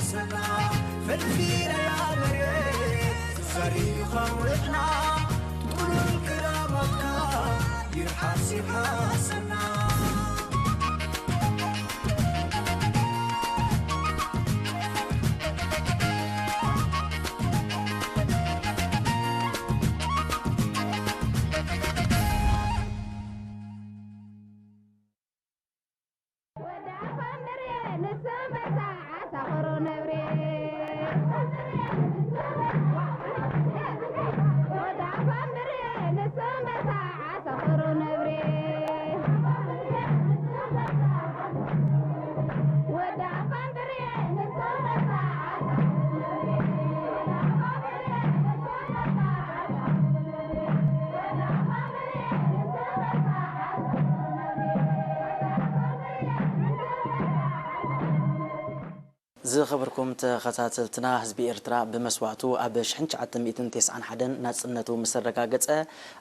ሰና ፈልፊለያ መሬት ዘሪኻ ውዕና ጥሉል ክራማትካ ይርሓስ ይርሓሰና። ዝኸበርኩም ተኸታተልትና፣ ህዝቢ ኤርትራ ብመስዋእቱ ኣብ ሽሕን ትሽዓተ ሚእትን ተስዓን ሓደን ናጽነቱ ምስ ኣረጋገጸ፣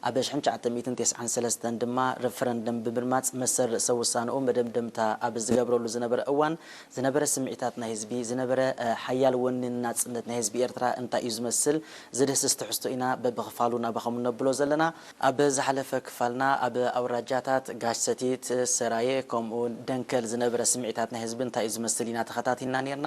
ኣብ ሽሕን ትሽዓተ ሚእትን ተስዓን ሰለስተን ድማ ረፈረንደም ብምድማጽ መሰል ርእሰ ውሳንኡ መደምደምታ ኣብ ዝገብረሉ ዝነበረ እዋን፣ ዝነበረ ስምዒታት ናይ ህዝቢ፣ ዝነበረ፣ እ፣ ሓያል ወኒ ንናጽነት ናይ ህዝቢ ኤርትራ እንታይ እዩ ዝመስል፣ ዝድህስስ ትሕዝቶ ኢና በብኽፋሉ ናባኹም እነብሎ ዘለና። ኣብ ዝሓለፈ ክፋልና ኣብ ኣውራጃታት ጋሽ ሰቲት፣ ሰራየ፣ ከምኡውን ደንከል ዝነበረ ስምዒታት ናይ ህዝቢ እንታይ እዩ ዝመስል ኢና ተኸታቲልና ነርና።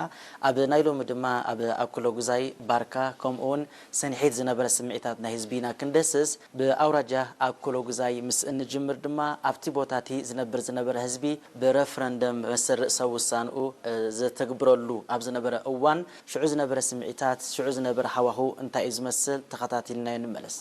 ኣብ ናይ ሎሚ ድማ ኣብ ኣኩለጉዛይ፣ ባርካ፣ ከምኡውን ሰንሒት ዝነበረ ስምዒታት ናይ ህዝቢ ኢና ክንደስስ። ብኣውራጃ ኣኩለጉዛይ ምስ እንጅምር ድማ ኣብቲ ቦታ እቲ ዝነብር ዝነበረ ህዝቢ ብረፍረንደም መሰል ርእሰ ውሳንኡ፣ እ፣ ዘተግብረሉ ኣብ ዝነበረ እዋን ሽዑ ዝነበረ ስምዒታት፣ ሽዑ ዝነበረ ሃዋሁ እንታይ እዩ ዝመስል ተኸታቲልናዮ ንመለስ።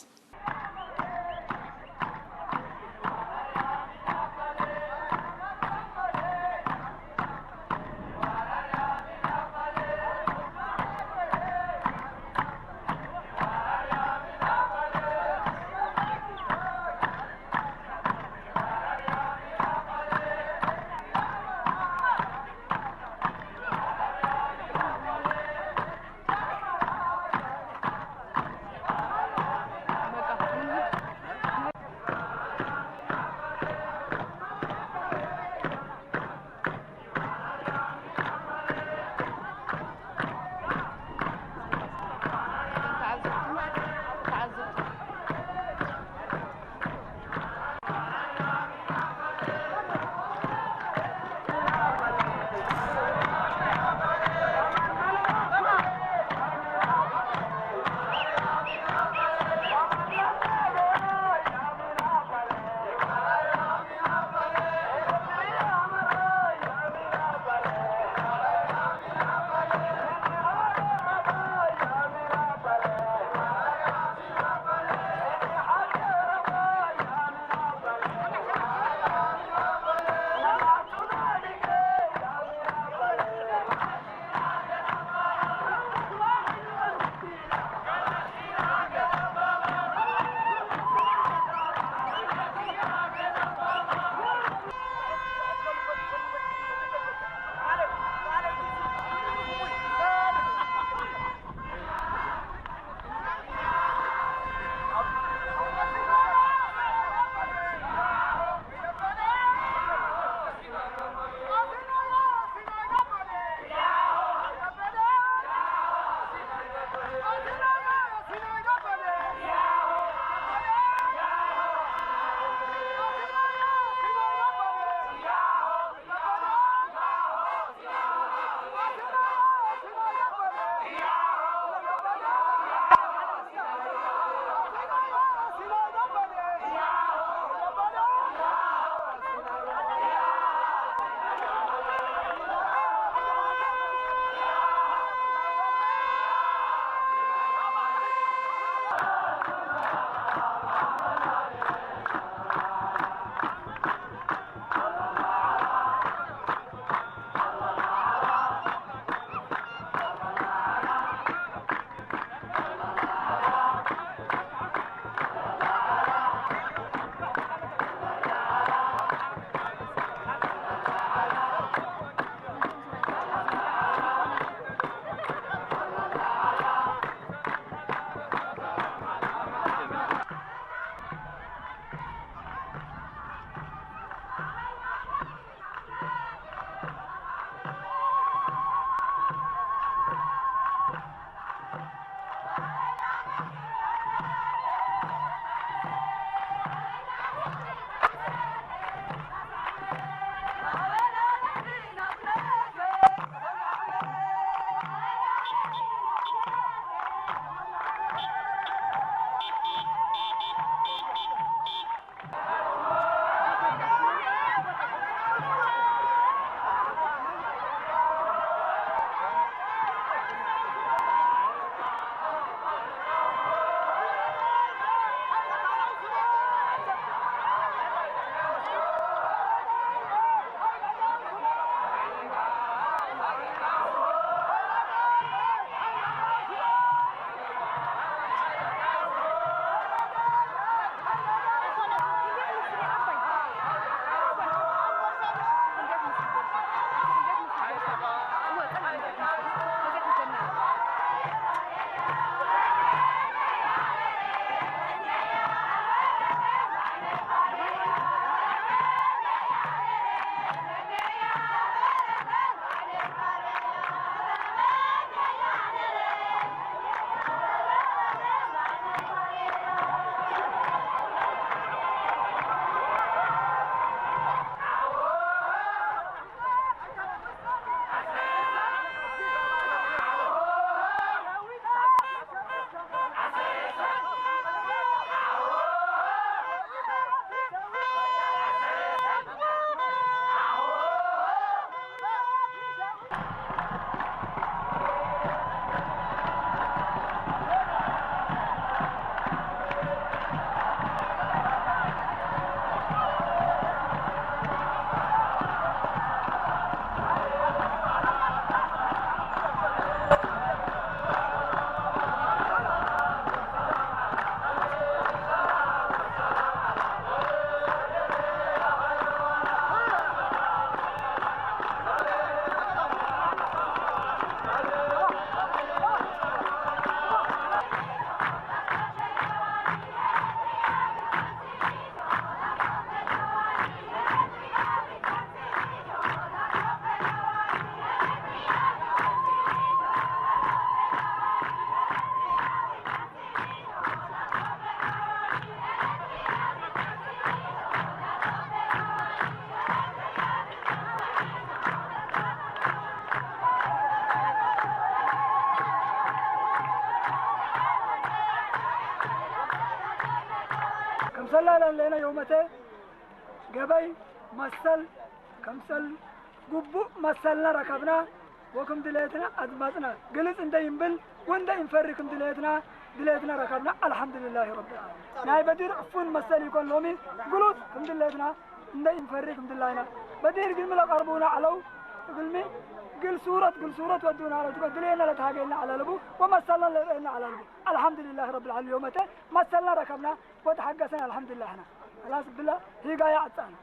ሰላላን ለና የውመተ ገበይ መሰል ከምሰል ግቡእ መሰልና ረከብና ወክም ድሌትና ኣድማጽና ግልጽ እንደይንብል ወእንደይንፈሪ ክም ድሌትና ድሌትና ረከብና። ኣልሓምዱሊላሂ ረብል ዓለሚን። ናይ በዲር ዕፉን መሰል ይኮን ሎሚ ግሉጽ ክም ድሌትና እንደይንፈሪ ክም ድላይና በዲር ግን ምለቀርቡና ዓለው እግልሚ ግል ሱረት ግል ሱረት ወዱና ዓለው ትጎ ድሌና ለተሃገና ዓለልቡ ወመሰልና ለርእና ዓለልቡ። ኣልሓምዱሊላሂ ረብል ዓለሚን። ዮመተ መሰልና ረከብና ወተሓገሰና ኣልሓምዱሊላህ። ሕና ኸላስ ብላ ሂጋያ ኣጻና።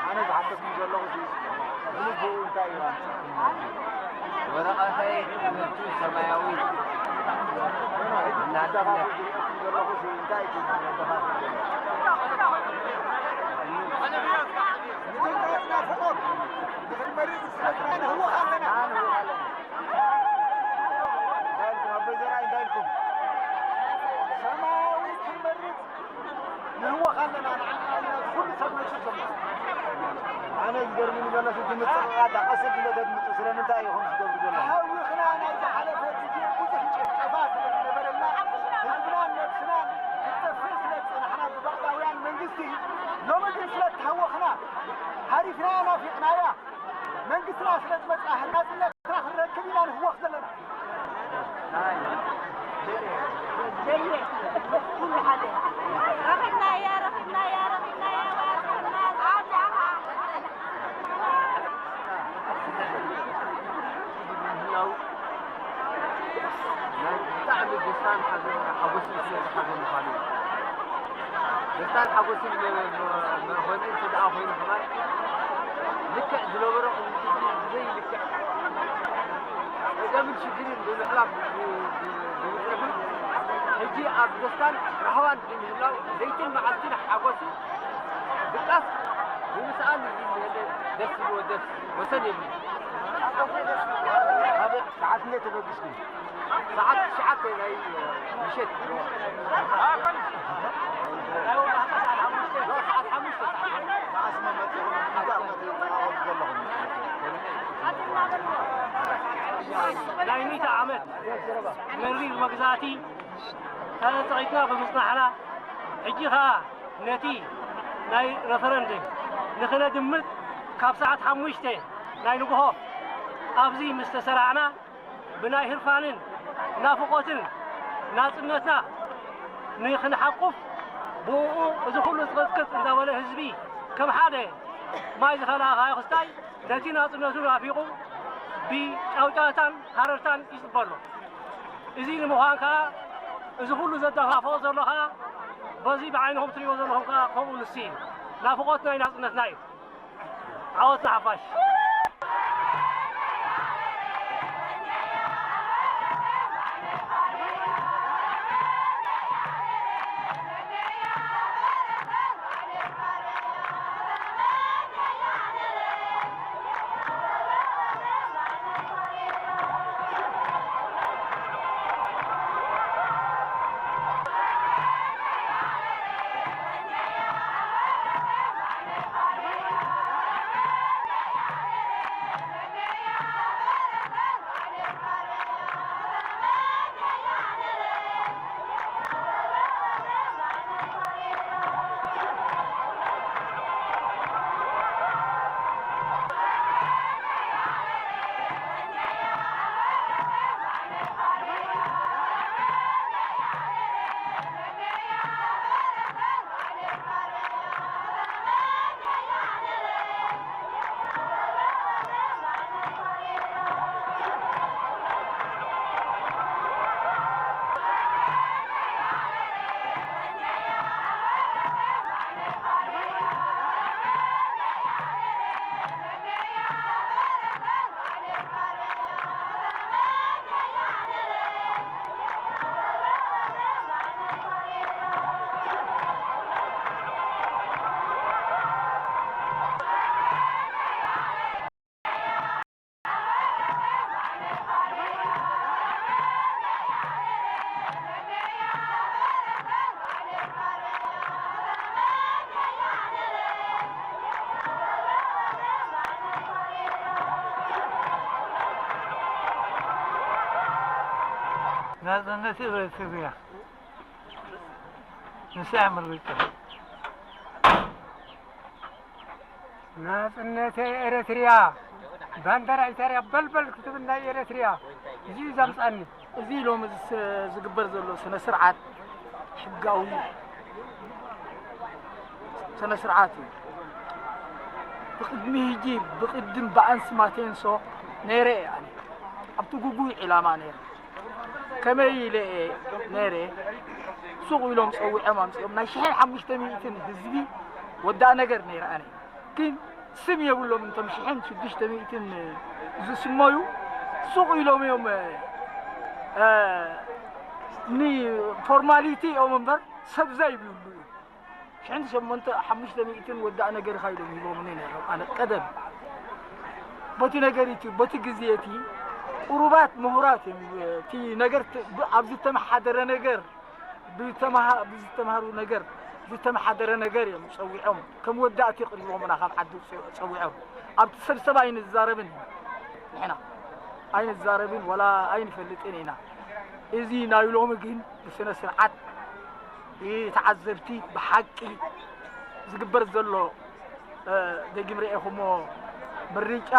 ኣነ ዝሓተኩም ዘለኹ ብልቡ እንታይ እዩ ኣምፅእኩም? ወረቐተይ ትምህርቲ ሰማያዊ እናትነት። ዘለኹ እንታይ እዩ መደኻት? ንድምፃትና ፍቕር ድሕሪ መሪፅ ዝስራሕና ንህወኽ ኣለና። እንታይ ኢልኩም? ኣቦይ ዘርኣይ እንታይ ኢልኩም? ሰማያዊ ክንመርፅ ንህወኽ ኣለና። ንዓና ኩሉ ሰብ ነሱ ዘሎ። ኣነ ዝገርምኒ ንምጽቕቓጥ ቀስ ኢልኩም ተድምጹ ስለምንታይ ኢኹም ትገብሩ ዘለኹም? ተሃዊኽና ናይ ዝሓለፈ ግዜ ብዙሕ ጭፍጨፋ ስለ ዝነበረና ህዝብናን ነብስናን ክትጠፍእ ስለ ዝጸናሕና ብባዕዳውያን መንግስቲ ሎሚ ግን ስለ እተሃወኽና ሃሪፍናያ ናፊቕናያ መንግስትና ስለ ዝመጽኣ ናጽነትና ክንረክብ ኢና ንህወኽ ዘለና። ደስታን ሓጎስን መኾኒ እንተ ደኣ ኮይኑ ከማን ልክዕ ዝነበሮ ዘይልክዕ ጸገምን ሽግርን ብምሕላፍ ብምጽርፍን ሕጂ ኣብ ደስታን ራህዋን ብምህላው ለይትን መዓልትን ሓጎሱ ድቃስ ብምስኣን እዚ ደስ ዝብሎ ደስ ወሰን የብሉ። ሰዓት እንዴት ተበጊስኩም? ሰዓት ትሽዓተ ናይ ምሸት ሰዓት ሓሙሽተ ሰዓት መዓስ መመጽኹም እንታይ እምነት ዘለኹም? ናይ ሚእቲ ዓመት መሪር መግዛእቲ ተጸቒጥና ብምጽናሕና ሕጂ ኸኣ ነቲ ናይ ረፈረንድም ንኽነድምጽ ካብ ሰዓት ሓሙሽተ ናይ ንግሆ ኣብዚ ምስ ተሰራዕና ብናይ ህርፋንን ናፍቖትን ናጽነትና ንኽንሓቁፍ ብእኡ እዚ ኩሉ ጽቕጥቅጥ እንዳበለ ህዝቢ ከም ሓደ ማይ ዝኸልኣኻዮ ክስታይ ነቲ ናጽነቱ ናፊቑ ብጫውጫታን ሃረርታን ይጽበሎ። እዚ ንምዃን ከኣ እዚ ኩሉ ዘደፋፍኦ ዘሎ ከኣ በዚ ብዓይንኹም ትሪእዎ ዘለኹም ከኣ ከምኡ ንሱ እዩ። ናፍቖት ናይ ናጽነትና እዩ። ዓወት ንሓፋሽ። ናጽነት ህብረት ትግርኛ ንሳ እያ መርገጺኣ። ናጽነተይ ኤረትርያ ባንደራ ኢታርያ በልበል ክትብል ናይ ኤረትርያ እዚ እዩ ዘምጻኒ። እዚ ሎሚ ዝግበር ዘሎ ስነ ስርዓት ሕጋዊ ስነ ስርዓት እዩ። ብቕድሚ ሕጂ ብቕድም ብኣንስ ማቴንሶ ነይረ እየ ኣነ ኣብቲ ግጉይ ዕላማ ነይረ። ከመይ ኢለ እየ ነይረ ሱቕ ኢሎም ጸዊዖም ኣምጺኦም ናይ ሽሕን ሓሙሽተ ሚእትን ህዝቢ ወዳእ ነገር ነይረ ኣነ ግን ስም የብሎም እንቶም ሽሕን ሽዱሽተ ሚእትን ዝስመዩ ሱቕ ኢሎም እዮም ኒ ፎርማሊቲ እዮም እምበር ሰብ ዘይብሉ እዩ። ሽሕን ሸሞንተ ሓሙሽተ ሚእትን ወዳእ ነገር ኻይዶም ሂቦምኒ ነይሮም ኣነ ቀደም በቲ ነገር እቲ በቲ ግዜ እቲ ቁሩባት ምሁራት እዮም እቲ ነገር ኣብ ዝተመሓደረ ነገር ብዝተምሃሩ ነገር ዝተመሓደረ ነገር እዮም ጸዊዖም ከም ወዳእቲ ቅሪቦምና ካብ ዓዲ ጸዊዖም ኣብቲ ሰብ ሰብ ኣይንዛረብን ኢና። ንሕና ኣይንዛረብን ወላ ኣይንፈልጥን ኢና። እዚ ናይ ሎሚ ግን ብስነ ስርዓት ብተዓዘብቲ ብሓቂ ዝግበር ዘሎ፣ እ፣ ደጊም ርኤኹሞ ምርጫ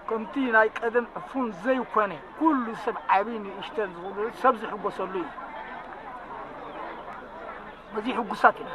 ከምቲ ናይ ቀደም ዕፉን ዘይኮነ፣ ኩሉ ሰብ ዓቢ ንእሽተን ዝኹሉ ሰብ ዝሕጎሰሉ እዩ። በዚ ሕጉሳት ኢና።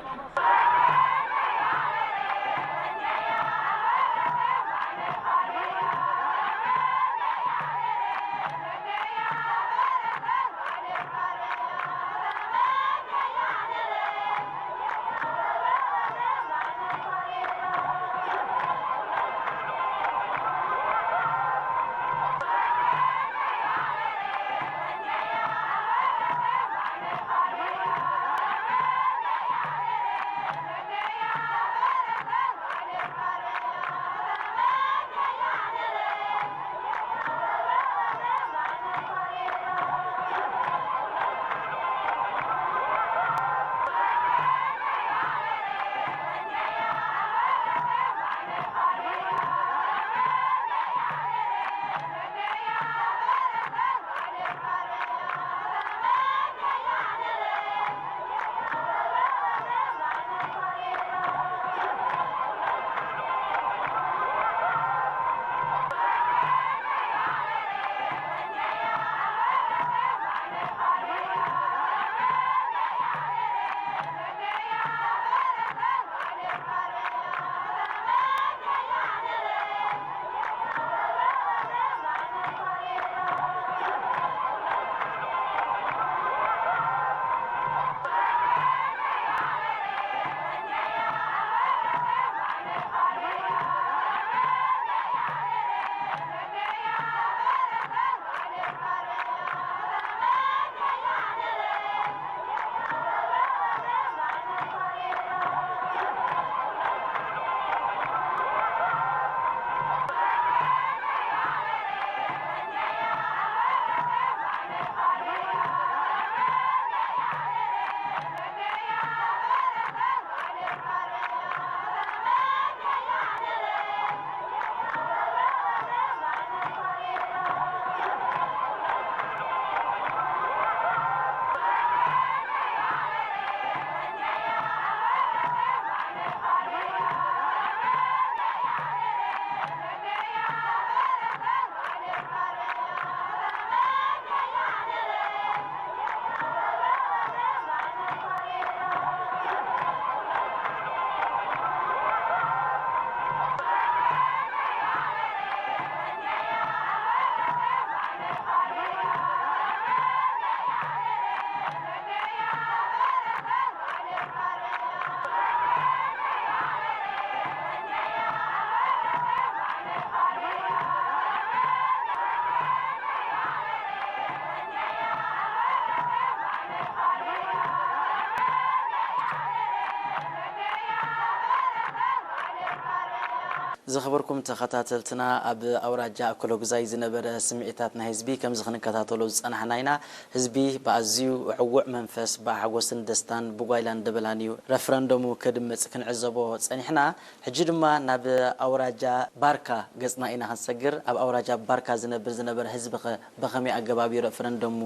ዝኸበርኩም ተኸታተልትና፣ ኣብ ኣውራጃ ኣኮሎጉዛይ ዝነበረ ስምዒታት ናይ ህዝቢ ከምዚ ክንከታተሎ ዝጸናሕና ኢና። ህዝቢ ብኣዝዩ ዕዉዕ መንፈስ፣ ብሓጎስን ደስታን፣ ብጓይላን ደበላን እዩ ረፍረንደሙ ከድምጽ ክንዕዘቦ ጸኒሕና። ሕጂ ድማ ናብ ኣውራጃ ባርካ ገጽና ኢና ክንሰግር። ኣብ ኣውራጃ ባርካ ዝነብር ዝነበረ ህዝቢ ኸ ብኸመይ ኣገባብ እዩ ረፍረንደሙ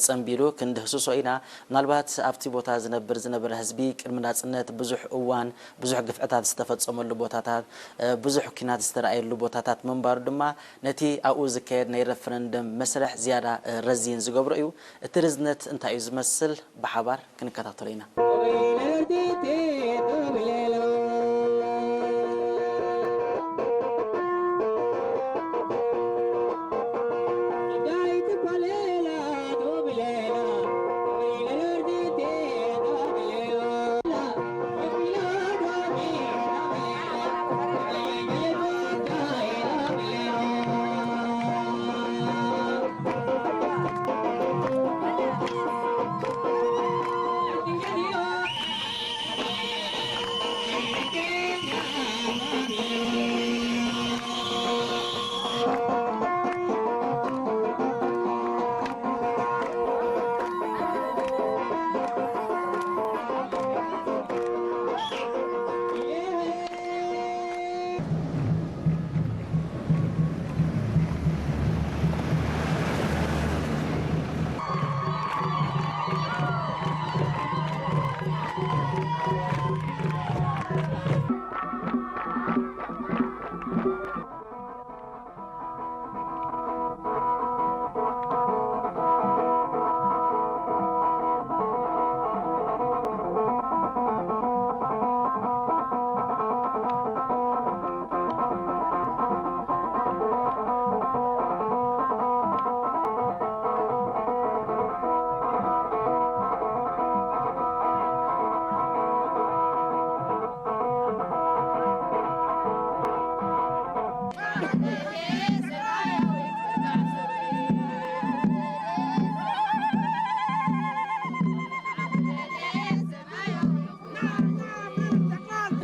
ጸንቢሉ ክንድህስሶ ኢና። ምናልባት ኣብቲ ቦታ ዝነብር ዝነበረ ህዝቢ ቅድሚ ናጽነት ብዙሕ እዋን ብዙሕ ግፍዕታት ዝተፈጸመሉ ቦታታት፣ እ፣ ብዙሕ ኲናት ዝተረኣየሉ ቦታታት ምንባሩ ድማ ነቲ ኣብኡ ዝካየድ ናይ ረፈረንደም መስርሕ ዝያዳ፣ እ፣ ረዚን ዝገብሮ እዩ። እቲ ርዝነት እንታይ እዩ ዝመስል? ብሓባር ክንከታተሎ ኢና።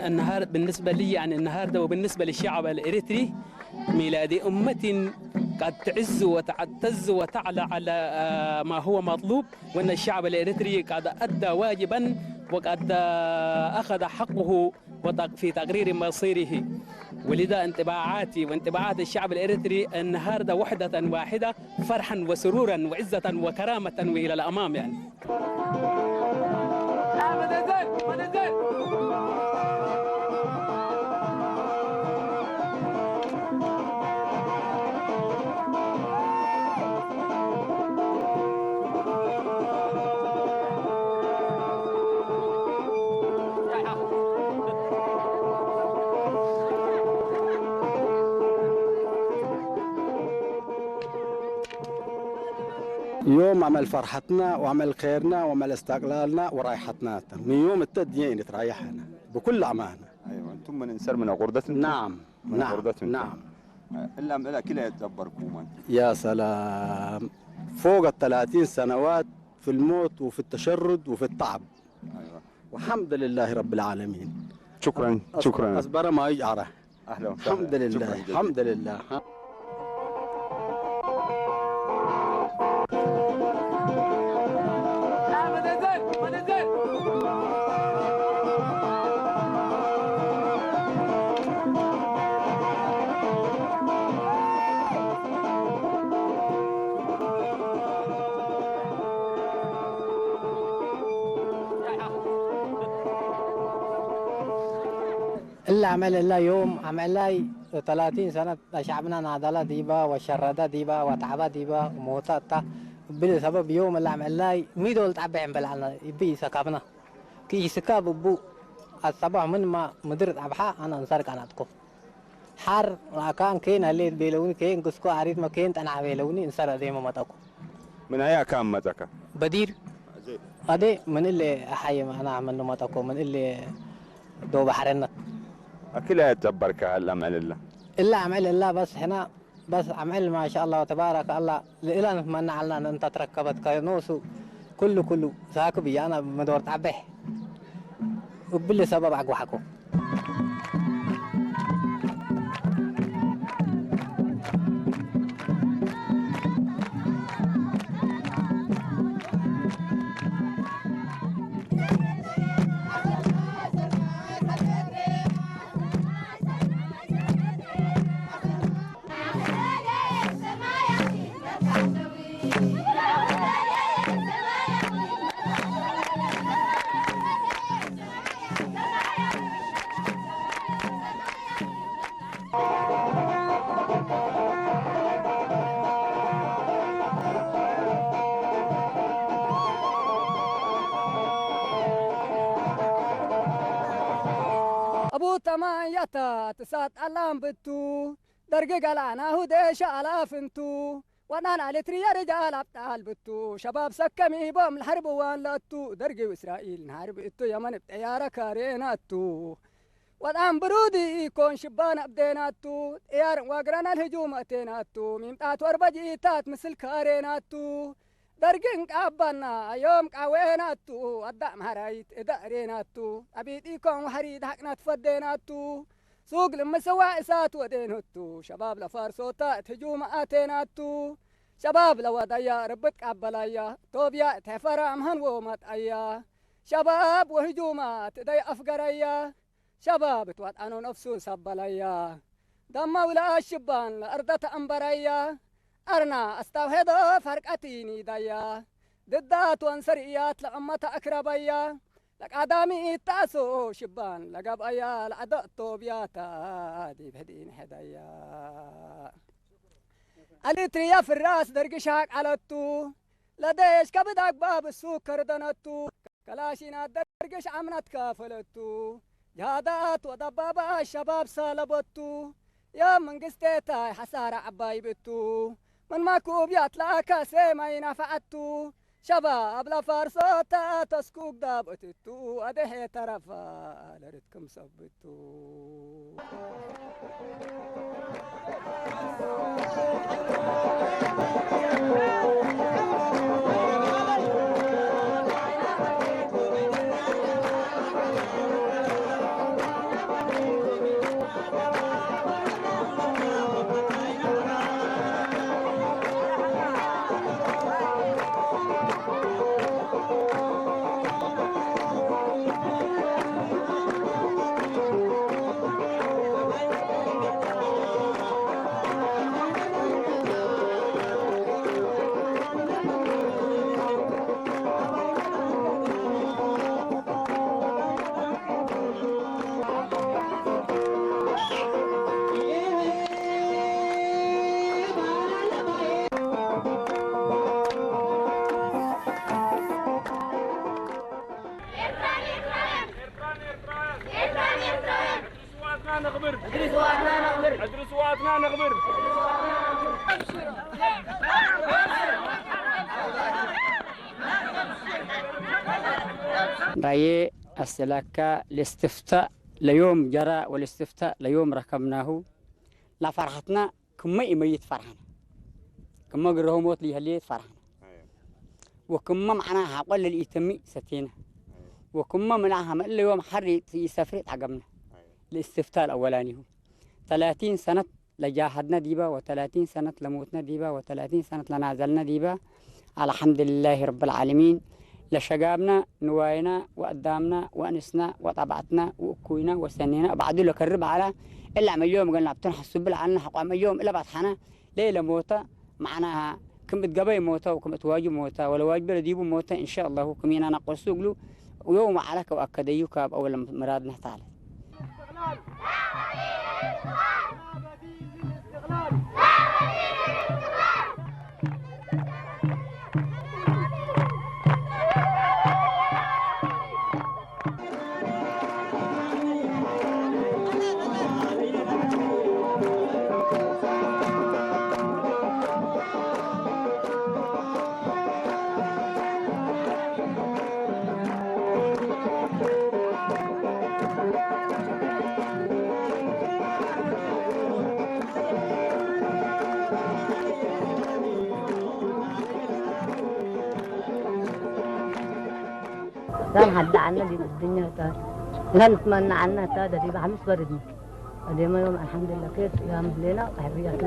النهار بالنسبة لي، يعني، النهاردة وبالنسبة للشعب الإريتري، ميلاد أمة قد تعز وتعتز وتعلى على، آه، ما هو مطلوب، وأن الشعب الإريتري قد أدى واجبا وقد، آه، أخذ حقه وتق-، في تقرير مصيره. ولذا انطباعاتي وانطباعات الشعب الإريتري النهاردة وحدة واحدة، فرحا وسرورا وعزة وكرامة وإلى الأمام، يعني. يوم عمل فرحتنا وعمل خيرنا وعمل استقلالنا ورايحتنا. من يوم التدين نترايح هنا بكل أمانة. أيوة، أنتم من إنسر من غردة أنتم؟ نعم، من نعم، غردة أنتم؟ نعم. إلا، إلا كلا يتدبركم أنتم؟ يا سلام، فوق ال30 سنوات في الموت وفي التشرد وفي التعب. أيوة. والحمد لله رب العالمين. شكرًا، أص-، شكرًا. أصبر ما يجعره. أهلًا وسهلًا. الحمد لله، شكرًا جزيلًا. الحمد لله. ها. እላ ኣምዕል እላ ዮም ኣምዕላይ ثلاثين ሰነት ሸዕብና ናዳላ ዲባ ወሸረዳ ዲባ ወታዕባ ዲባ ሞታ እታ እብል ሰበብ ዮም እላ ኣምዕላይ ሚዶል ጣብዕ እምበልዓልና ይብይ ሰካብና ክይ ስካብ እቡ ኣሰባሕ ምንማ ምድር ጣብሓ ኣነ እንሰርቃናጥኮ ሓር ኣካን ኬን ሀሌት ቤለውኒ ኬን ግስኮ ኣሪትመ ኬን ጠናሕ ቤለውኒ እንሰረ ዜመ መጠኩ። من أي أكام متك؟ بدير. أدي من اللي أحيي أنا أعمل له متكو من اللي دو بحرنا. أكل أي تبرك هلا معللا؟ إلا أعمل إلا بس هنا بس أعمل ما شاء الله تبارك الله لإلا نتمنى على أن أنت تركبت كنوسو كل كل ساكب أنا مدور تعبه وباللي سبب عقوحكو. أبو تمانية تسعة ألام بتو درجة قلعنا هو ديش ألاف انتو ودان على تري يا رجال أبطال بتو شباب سكمي بوم الحرب وان لاتو درجة وإسرائيل نحارب اتو يمن بطيارة كارينا اتو ودان برودي يكون شبان أبدينا اتو طيار واقرنا الهجوم أتينا اتو ميمتات وربجي تات مثل كارينا اتو درجن قابنا يوم قاوينا اتو أدام هرايت إدارينا اتو أبيت يكون وحريد حقنا تفدينا اتو سوق لمسوا إسات ودين هتو شباب لفارسوتا تهجوم آتيناتو شباب لودايا ربك أبلايا توبيا تفرا أمهن ومات أيا شباب وهجومات داي أفقريا شباب توات أنو نفسون سبلايا دما ولا الشبان لأرضة أنبريا أرنا أستوهدو فرقتيني دايا ضدات وانسريات لأمة أكربيا لك آدمي تاسو شبان لقب أيا لعدو توبياتا دي بهدين هدايا أليتريا في الراس درقشاك على التو لديش كبدك باب السوق كردنتو كلاشينا درقش عمنت كافلتو جهادات ودبابة الشباب سالبتو يا من قستيتاي حسارة عباي بتو من ماكو بيات لا كاسي ما ينفعتو شباب لفارسوتا تسكوك دابتتو أدهي ترفا لرتكم صبتو نغبر. عدرس واتنا نغبر. رايي أسلك الاستفتاء ليوم جرى والاستفتاء ليوم ركبناه. لا فرحتنا كما يميت فرحنا. كما قرهموت لي هليت فرحنا. وكما معنا حقل الإتمي ستينا. وكما منعها من اليوم حري سفري تعقبنا. الاستفتاء الأولاني هو ثلاثين سنة لجاهدنا ديبا، وثلاثين سنة لموتنا ديبا، وثلاثين سنة لنازلنا ديبا. الحمد لله رب العالمين. لشقابنا، نواينا، وقدامنا، وأنسنا، وطبعتنا، وأكوينا، وسنينا، بعدو لكرب على إلا عمل يوم قلنا بتنحسب بالعنا حق عمل يوم إلا بطحنا. ليلة موتة معناها كم تقبي موتة وكم تواجه موتة ولا واجب رديب موتة إن شاء الله كم ينا نقص قلو ويوم على كو أكديو كاب أول مراد نحتال. ዛም ሓዳ ዓነ ዲብ ድኛ ታ ዛም ትመና ዓና ታ ደሪባ ሓምስ በርድኒ። ኣደማ ዮም ኣልሓምዱሊላህ ከይድ ያም ሌላ ቃሕብያት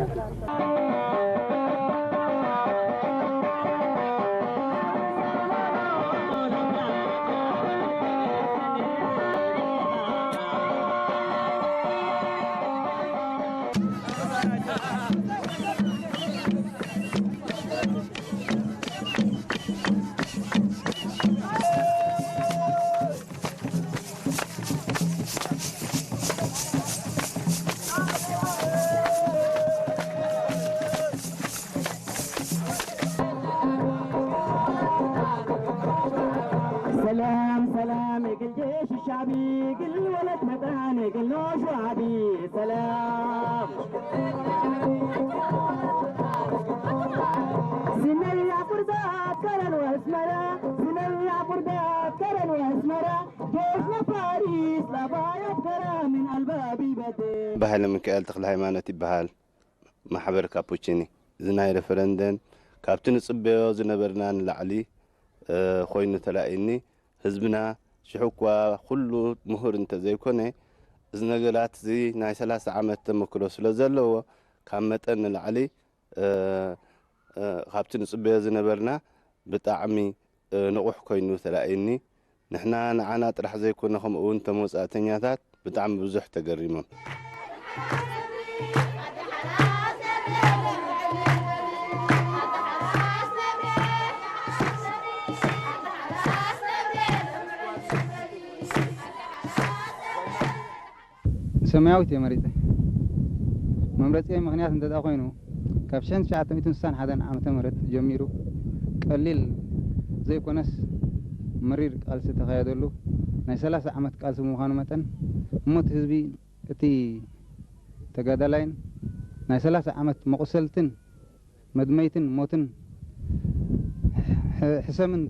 ሰላም ሰላም የግል ጀሽ ሻቢ ግል ወለት መጣን የግል ሸዓቢ ሰላም ስነያ ቁርዳት ከረን ወስመራ ስነያ ቁርዳት ከረን ወስመራ ጀሽ ነፋሪስ ላባያት ከራ ምን ኣልባቢ በደ በሃይለ ሚካኤል ተክለ ሃይማኖት ይበሃል። ማሕበር ካፑቺኒ፣ እዚ ናይ ሬፈረንደም ካብቲ ንጽበዮ ዝነበርና ንላዕሊ፣ እ፣ ኮይኑ ተላኢኒ። ህዝብና ሽሕ እኳ ኩሉ ምሁር እንተዘይኮነ፣ እዚ ነገራት እዚ ናይ ሰላሳ ዓመት ተመክሮ ስለ ዘለዎ፣ ካብ መጠን ንላዕሊ፣ እ፣ እ፣ ካብቲ ንጽበዮ ዝነበርና ብጣዕሚ፣ እ፣ ንቑሕ ኮይኑ ተላኢኒ። ንሕና ንዓና ጥራሕ ዘይኮነ፣ ከምኡ እውን እቶም ወጻእተኛታት ብጣዕሚ ብዙሕ ተገሪሞም። ንሰማያዊት እየ መሪጸ። መምረጺየይ ምኽንያት እንተ ደኣ ኮይኑ፣ ካብ ሽሕን ትሽዓተ ሚእትን ስሳን ሓደን ዓመተ ምህረት ጀሚሩ ቀሊል ዘይኮነስ መሪር ቃልሲ እተኻየደሉ ናይ ሰላሳ ዓመት ቃልሲ ብምዃኑ መጠን፣ እሞ እቲ ህዝቢ፣ እቲ ተጋዳላይን ናይ ሰላሳ ዓመት መቑሰልትን መድመይትን ሞትን ሕ-፣ ሕሰምን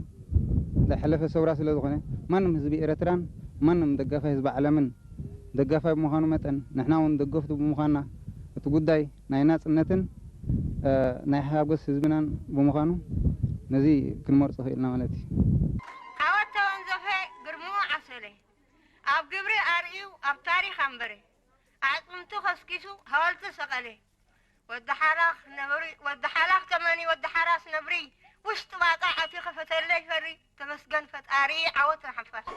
ዘሕለፈ ሰውራ ስለ ዝኾነ፣ ማንም ህዝቢ ኤረትራን ማንም ደጋፋይ ህዝቢ ዓለምን ደጋፋይ ብምዃኑ መጠን፣ ንሕና እውን ደገፍቱ ብምዃንና፣ እቲ ጉዳይ ናይ ናጽነትን፣ እ፣ ናይ ሓጎስ ህዝብናን ብምዃኑ፣ ነዚ ክንመርጾ ክኢልና ማለት እዩ። ዓወት ተወንዘፈ ግርምኡ ዓሰለ፣ ኣብ ግብሪ ኣርእዩ ኣብ ታሪኽ ኣንበረ፣ ኣዕጽምቱ ከስኪሱ ሃወልቲ ሰቐለ። ወዲ ሓላኽ ነብሪ፣ ወዲ ሓላኽ ተመኒ፣ ወዲ ሓራስ ነብሪ፣ ውሽጢ ባጣ ኣትዩ ከፈተለይ ፈሪ። ተመስገን ፈጣሪ፣ ዓወት ንሓፋሽ።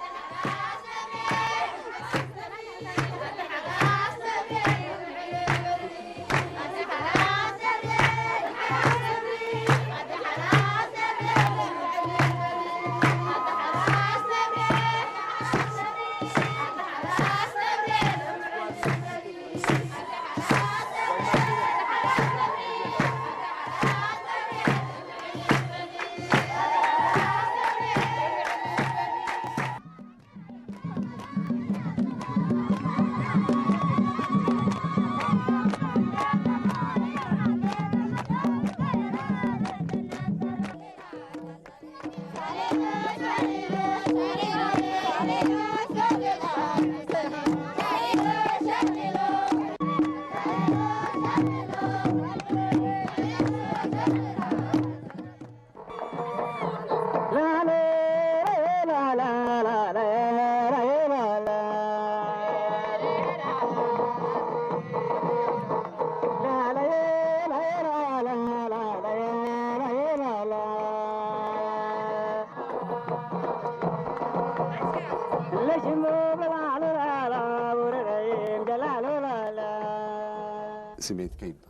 ስሜት ከይባ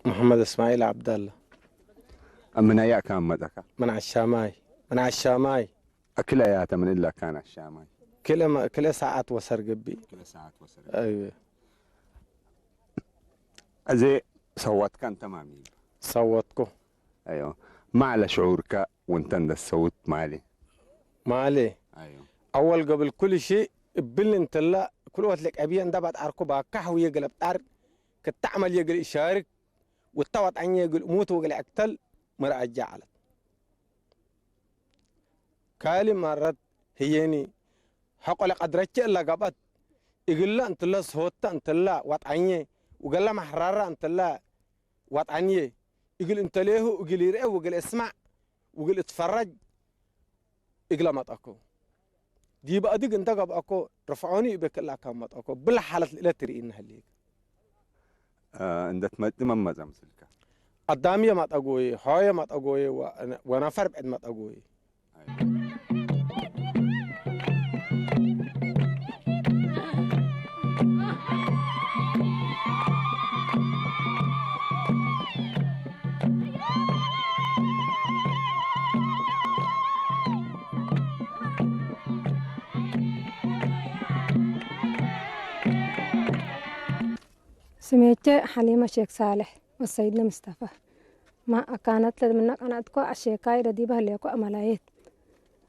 መሐመድ እስማኤል ዓብዳላ። ምናያ ካብ መጠካ? ምን ዓሻማይ። ምን ዓሻማይ። ክለ ያተ ምን እላ ካን ዓሻማይ? ክለ ሰዓት ወሰር ግቢ። ክለ ሰዓት ወሰር ግቢ። እዚ ሰዋትካ እንተማሚ? ሰወትኩ። ኣዮ። ማዕለ ሽዑርካ ወንተ እንደ ሰውት ማሊ? ማሊ? ኣዮ። ኣወል ገብል ኩል ሺ እብል እንተላ ኩል ወት ለቀብየ እንዳ ባጣርኩ ባካሕ ውየ ገለብ ጣር ክታዕመል የግል ይሻርክ ወታ ዋጣኝ የግል ሙት ወግል ዕክተል መርኣጃ ዓለት። ካሊ ማረት ህየኒ ሐቆለ ቀድረቼ እላ ጋባት እግላ እንትላ ስሆታ እንትላ ዋጣኘ ወገላ ማሕራራ እንትላ ዋጣንየ እግል እንተሌሁ እግል ይርኤ ወግል እስማዕ ወግል እትፈረጅ እግላ ማጣኮ ዲብ ኣድግ እንተ ገብኣኮ ርፍዖኒ ይበክላካ ማጣኮ ብላ ሓለት ልእለት ትርኢና ህልየክ። እንደትመጥ መመዛ ምስልካ ኣዳምየ ማጠጎየ ሆየ ማጠጎየ ወነፈር ብዕድ ማጠጎየ። ስሜቼ ሓሊማ ሼክ ሳልሕ ወሰይድነ ምስጠፋ። ማ ኣካነት ለምና ቀናትኮ ኣሼካይ ረዲባ ህሌኮ ኣመላየት።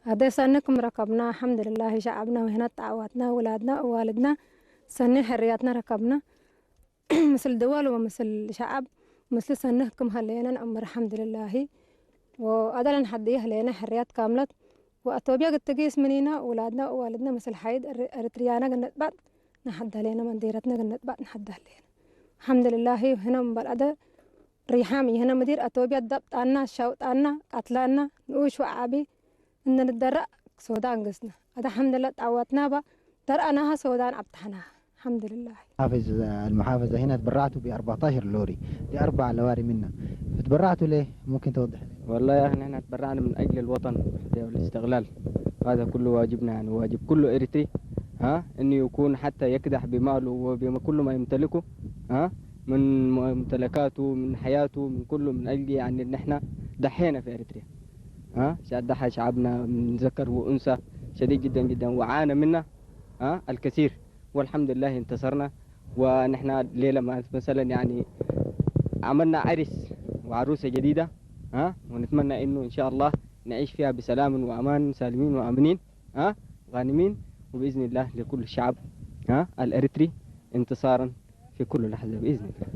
ኣደ ሰኒ ክም ረከብና፣ ኣልሐምዱልላሂ፣ ሸዓብና፣ ወህነት፣ ጣዕዋትና፣ ውላድና፣ እዋልድና፣ ሰኒ ሕርያትና ረከብና። ምስል ድወል ወምስል ሸዓብ፣ ምስል ሰኒ ክም ሀለየነ ንዕምር፣ ኣልሐምዱልላሂ። ወኣደለን ሐድየ ህለየነ ሕርያት ካምለት። ወኣቶብያ ግትጊስ ምኒና፣ ውላድና፣ እዋልድና፣ ምስል ሓይድ ኤር-፣ ኤርትርያና ግነጥባጥ፣ ንሓዳሌነ መንዴረትነ ግነጥባጥ ንሓዳሌነ። ኣልሐምዱልላሂ፣ ህነ እምበል ኣደ ሪሓም ይህነ ምዲር ኣቶብያ ዳብጣና፣ ሻውጣና፣ ቃትላና፣ ንኡሽ ወዓቢ፣ እንንደረእ ሶዳን ገስና። ኣደ ሓምድላ ጣዋትና ባ ደርኣናሃ ሶዳን ኣብታሕና። ኣልሐምዱልላህ። حافظ المحافظة هنا تبرعتوا بأربعتاشر لوري، دي أربع لواري منا. فتبرعتوا ليه؟ ممكن توضح لنا؟ والله يا أخي، نحن تبرعنا من أجل الوطن والاستقلال، وهذا كله واجبنا، يعني واجب كل إريتري، ها، إنه يكون حتى يكدح بماله وبكل ما يمتلكه، ها، من ممتلكاته، من حياته، من كله، من أجل، يعني، نحن ضحينا في إريتريا. ها، شاد ضحى شعبنا من ذكر وأنثى شديد جدًا جدًا، وعانى منا، ها، الكثير، والحمد لله انتصرنا. ونحن الليلة ما-، مثلًا يعني عملنا عرس وعروسة جديدة، ها، ونتمنى إنه إن شاء الله نعيش فيها بسلام وأمان، سالمين وآمنين، ها، غانمين، وبإذن الله لكل الشعب، ها، الإريتري انتصارًا في كل لحظة بإذن الله.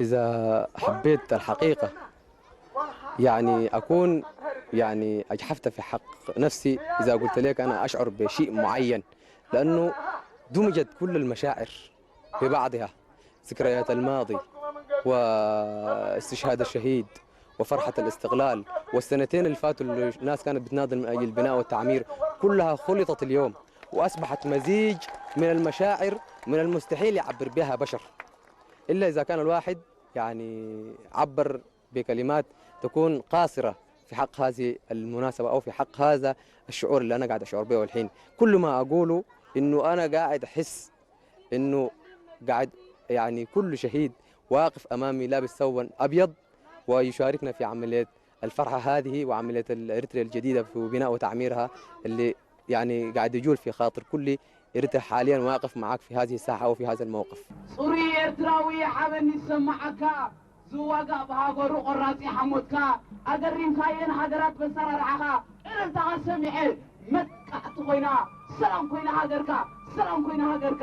إذا حبيت الحقيقة، يعني، أكون، يعني، أجحفت في حق نفسي إذا قلت لك أنا أشعر بشيء معين، لأنه دمجت كل المشاعر في بعضها، ذكريات الماضي واستشهاد الشهيد وفرحة الاستقلال والسنتين اللي فاتوا اللي الناس كانت بتناضل من أجل البناء والتعمير، كلها خلطت اليوم وأصبحت مزيج من المشاعر من المستحيل يعبر بها بشر، إلا إذا كان الواحد يعني عبر بكلمات تكون قاصرة في حق هذه المناسبة أو في حق هذا الشعور اللي أنا قاعد أشعر به الحين. كل ما أقوله إنه أنا قاعد أحس إنه قاعد، يعني، كل شهيد واقف أمامي لابس ثوبا أبيض ويشاركنا في عملية الفرحة هذه وعملية إريتريا الجديدة في بناء وتعميرها اللي، يعني، قاعد يجول في خاطر كل إريتريا حاليا واقف معك في هذه الساحة أو في هذا الموقف. ጽሩይ ኤርትራዊ ሓበን ይሰማዓካ። ዝዋጋእ ብሃገሩ ቆራጽ ሓሞትካ፣ ኣገሪምካየን ሃገራት በሰራርዓኻ፣ እልልታኻ ሰሚዐ፣ መጥቃዕቲ ኮይና፣ ሰላም ኮይና ሃገርካ፣ ሰላም ኮይና ሃገርካ።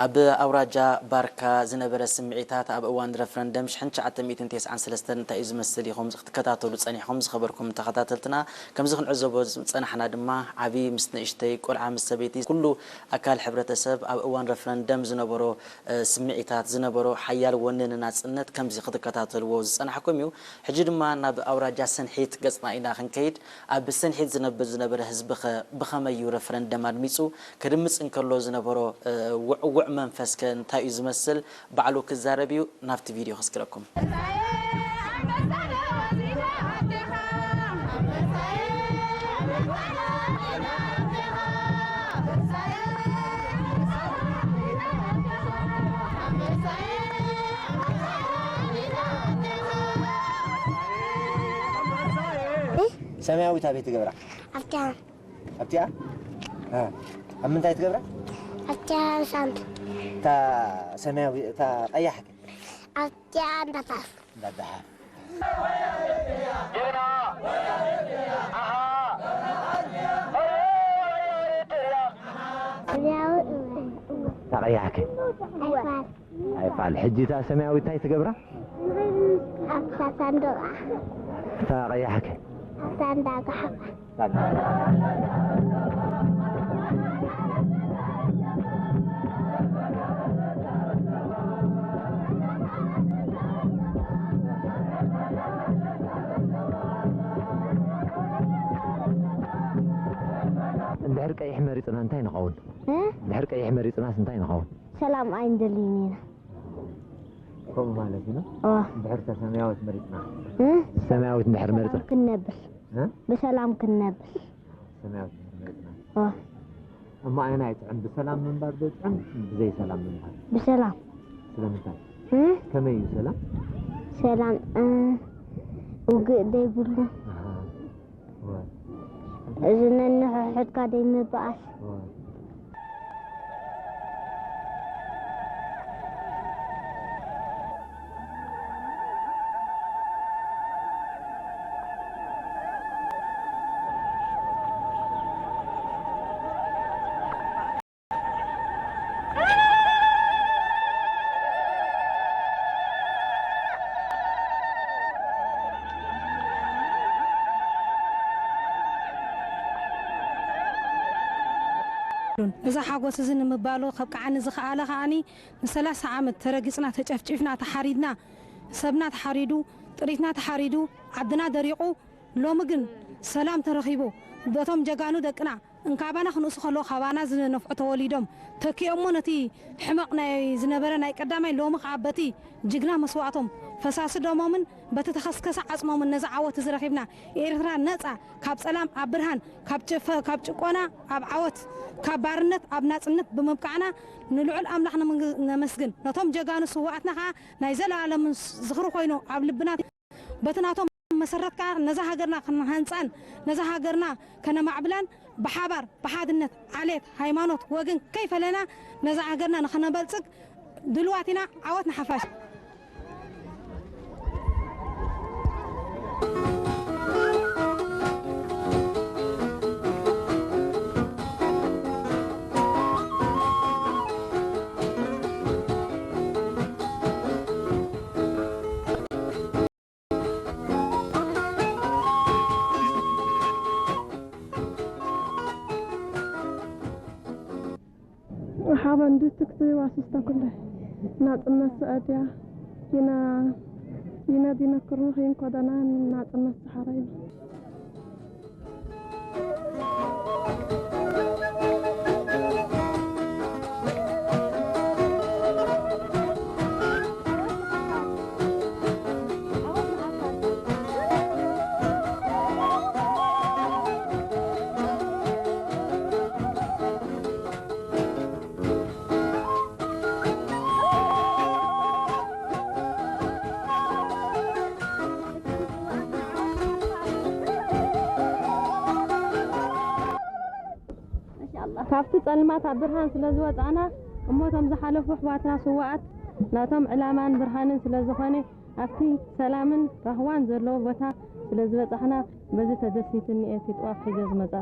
ኣብ ኣውራጃ ባርካ ዝነበረ ስምዒታት ኣብ እዋን ረፍረንደም ሽሕን ትሽዓተ ሚእትን ተስዓን ሰለስተን እንታይ እዩ ዝመስል ኢኹም ክትከታተሉ ጸኒሕኩም ዝኸበርኩም ተኸታተልትና። ከምዚ ክንዕዘቦ ዝጸናሕና ድማ ዓቢ ምስ ንእሽተይ፣ ቆልዓ ምስ ሰበይቲ፣ ኩሉ ኣካል ሕብረተሰብ ኣብ እዋን ረፍረንደም ዝነበሮ፣ እ፣ ስምዒታት፣ ዝነበሮ ሓያል ወነ ንናጽነት ከምዚ ክትከታተልዎ ዝጸናሕኩም እዩ። ሕጂ ድማ ናብ ኣውራጃ ሰንሒት ገጽና ኢና ክንከይድ። ኣብ ሰንሒት ዝነብር ዝነበረ ህዝቢ ኸ ብኸመይ እዩ ረፍረንደም ኣድሚጹ? ከድምጽ እንከሎ ዝነበሮ፣ እ፣ ውዕዉዕ መንፈስ ከ እንታይ እዩ ዝመስል? ባዕሉ ክዛረብ እዩ። ናብቲ ቪድዮ ከስግረኩም። ሰማያዊት ኣበይ ትገብራ? ኣብታ ኣብቲኣ? እ። ኣብ ምንታይ ትገብራ? ኣብታ ሳንት። እታ ሰማያዊ፣ እታ ቀያሕ ከ? ኣብቲኣ እንዳፋፍ። እንዳዳሓፍ። ሰማያዊ እታ ቀያሕ ከ? ኣይፋል። ኣይፋል። ሕጂ እታ ሰማያዊት እንታይ ትገብራ? ኣብታ ሳንዱቕ። እታ ቀያሕ ከ? ኣብታ እንዳጋሓፋ። እንድሕር ቀይሕ መሪጽና እንታይ ንኸውን? እ? እንድሕር ቀይሕ መሪጽናስ እንታይ ንኸውን? ሰላም ኣይንደልይን ኢና። ከምኡ ማለት እዩ። እዋ። እንድሕር ከ ሰማያዊት መሪጽና? እ? ሰማያዊት እንድሕር መሪጽና? ክንነብር። እ? ብሰላም ክንነብር። ሰማያዊት እንድሕር መሪጽና? እዋ። እሞ ኣየናይ ይጥዕም? ብሰላም ምንባር ዶ ይጥዕም? ብዘይ ሰላም ምንባር? ብሰላም። ስለምንታይ? እ? ከመይ እዩ ሰላም? ሰላም፣ እ፣ ውግእ ዘይብሉ። ኣሃ። እወ። እዚ ነንሕድሕድካ ዘይምብኣስ። እወ። እዚ ሓጎስ እዚ ንምባሉ ከብቅዓኒ ዝኸኣለ ከኣኒ፣ ንሰላሳ ዓመት ተረጊጽና፣ ተጨፍጪፍና፣ ተሓሪድና፣ ሰብና ተሓሪዱ፣ ጥሪትና ተሓሪዱ፣ ዓድና ደሪቑ፣ ሎሚ ግን ሰላም ተረኺቡ፣ በቶም ጀጋኑ ደቅና እንካባና ክንእሱ ከለዉ ካባና ዝነፍዑ ተወሊዶም ተኪኦሞ ነቲ ሕመቕ ናይ ዝነበረ ናይ ቀዳማይ፣ ሎሚ ከኣ በቲ ጅግና መስዋእቶም፣ ፈሳሲ ደሞምን በቲ ተኸስከሰ ዓጽሞምን ነዚ ዓወት እዚ ረኺብና። ኤርትራ ነጻ፣ ካብ ጸላም ኣብ ብርሃን፣ ካብ ጭፈ-፣ ካብ ጭቆና ኣብ ዓወት፣ ካብ ባርነት ኣብ ናጽነት ብምብቃዕና ንልዑል ኣምላኽ ነመንግ-፣ ነመስግን። ነቶም ጀጋኑ ስውኣትና ከኣ ናይ ዘለኣለምን ዝኽሪ ኮይኑ ኣብ ልብና በቲ ናቶም መሰረት ከኣ ነዛ ሃገርና ክንሃንጻን ነዛ ሃገርና ከነማዕብላን ብሓባር ብሓድነት ዓሌት፣ ሃይማኖት፣ ወገን ከይፈለና ነዛ ሃገርና ንኸነበልጽግ ድልዋት ኢና። ዓወት ንሓፋሽ። ሓበን ድትክቲ ዋስስታ ኩለ ናጽነት ሰኣድያ ይና ይና ዲነክሩ ኺን ኮዳና ናጽነት ሰሓራይ። ካብቲ ጸልማት ኣብ ብርሃን ስለ ዝወጻእና፣ እሞ እቶም ዝሓለፉ ኣሕዋትና ስዉኣት ናቶም ዕላማን ብርሃንን ስለ ዝኾነ፣ ኣብቲ ሰላምን ራህዋን ዘለዎ ቦታ ስለ ዝበጻሕና፣ በዚ ተደሲትኒ እየ እቲ ጥዋፍ ሒዘ ዝመጻ።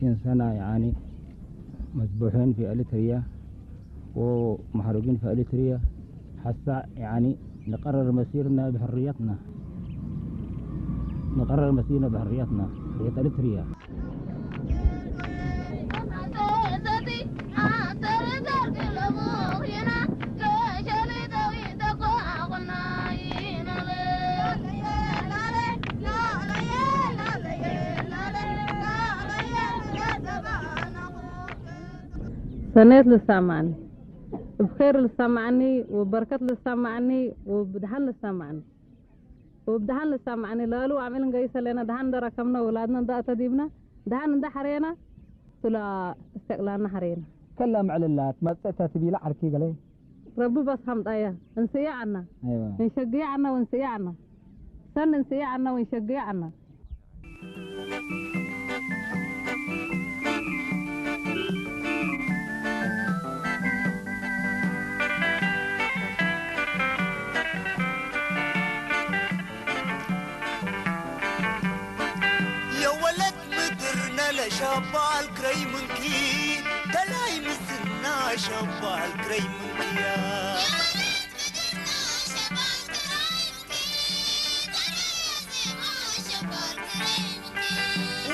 إنسانا يعني مسبوحين في إريتريا ومحروقين في إريتريا. هسا يعني نقرر مسيرنا بحريتنا، نقرر مسيرنا بحريتنا، حرية إريتريا. ሰኔት ልሰማዕኒ፣ ብኸይር ልሰማዕኒ፣ ወበረከት ልሰማዕኒ፣ ወብድሓን ልሰማዕኒ። ወብድሓን ልሰማዕኒ፣ ለሉ ኣምዕል እንገይሰ ለና፣ ድሓን እንደረከብና፣ ውላድና እንዳተዲብና፣ ድሓን እንዳሐረየና፣ ቱላ እስተቅላና ሐረየና። ከላ ምዕልላት መጸተ ትቢላ ዓርኪ ገለ። ረቢ በስ ሐምጣያ፣ እንስያ ዓና። ኣይዋ። እንሸግያ ዓና ወንስያ ዓና። ሰን እንስያ ዓና ወንሸግያ ዓና። የወለት ምድር ነለ ሸባል ክረይ ምንኪ፣ ተላይ ምስና ሸባል ክረይ ምንኪያ።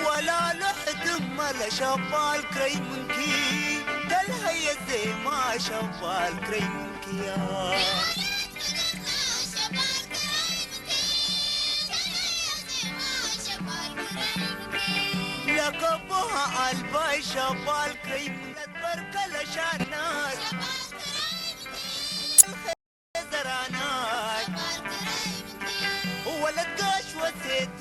ወላሎ ሕድመለ ሸባል ክረይ ምንኪ፣ ተለሀየ ዜማ ሸባል ክረይ ምንኪያ። ለከቦሃ ኣልባይ ሸባል ክረይ ምንኪ፣ በርከለ ሻናት ዘራናት ወለት ጋሽ ወሴቲ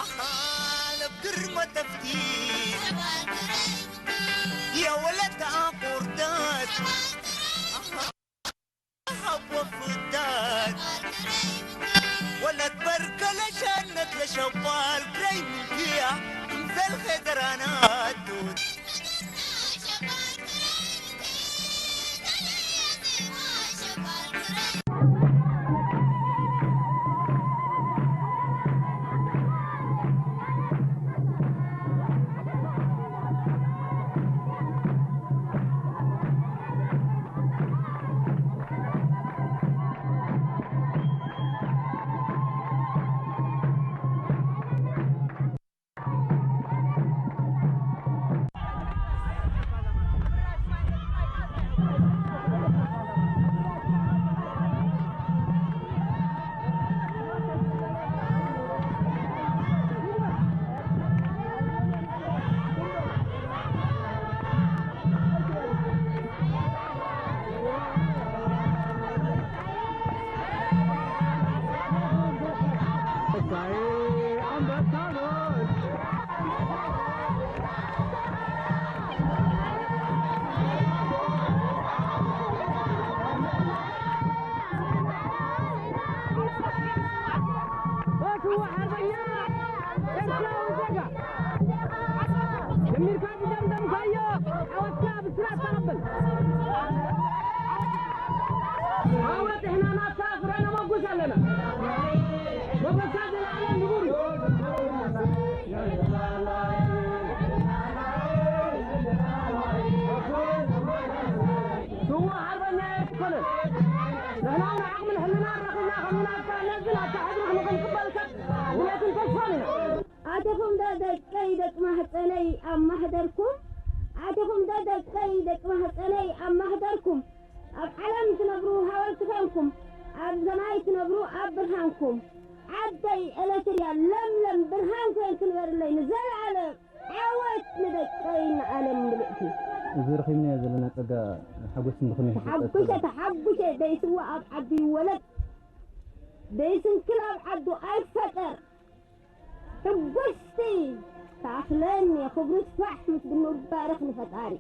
ኣኻለብ ግርመ ተፍቲ የወለት ኣቁርደት ኣኻ ወፍዳት ወለት በርከለ ሸነት ለሸባል ክረይ ምንኪያ እምዘልኸ ዘራናት ስዉእ ሓርበኛ ኣይኮነን። ንሕና እውን ዓቕምን ሕልናን ረኺብና ከም ናትካ ነዚ ናትካ ሕድሪ ክንቕበል ሰብ ድሌትን ተስፋን ኢና። ኣተኹም ዶ ደቀይ ደቂ ማህፀነይ ኣብ ማህደርኩም? ኣተኹም ዶ ደቀይ ደቂ ማህፀነይ ኣብ ማህደርኩም? ኣብ ዓለም ትነብሩ ሃወልቲ ኮንኩም፣ ኣብ ሰማይ ትነብሩ ኣብ ብርሃንኩም። ዓደይ ኤለትርያ ለምለም ብርሃን ኮይንኪ ንበርለይ ንዘለዓለም። ዓወት ንደቀይ ንዓለም ምልእቲ። እዚ ረኺብናዮ ዘለና ጸጋ ሓጎስ እንድኹም ይሕሰብ ተሓጉሸ፣ ተሓጉሸ፣ ደይስዋ ኣብ ዓዱ ይወለድ፣ ደይስንክል ኣብ ዓዱ ኣይፈጠር። ሕጉስቲ ተኣኽለኒ ክብሩ ስፋሕ ምስ ብንባረኽ ንፈጣሪ።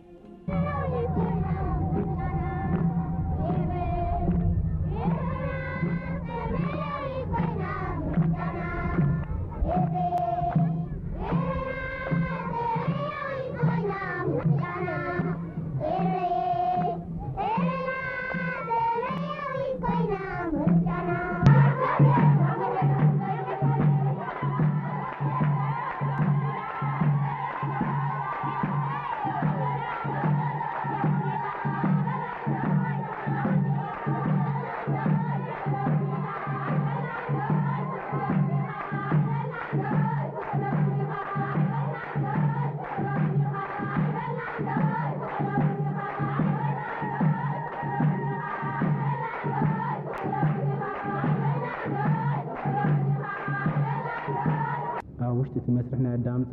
መስርሕ ናይ ኣዳምጻ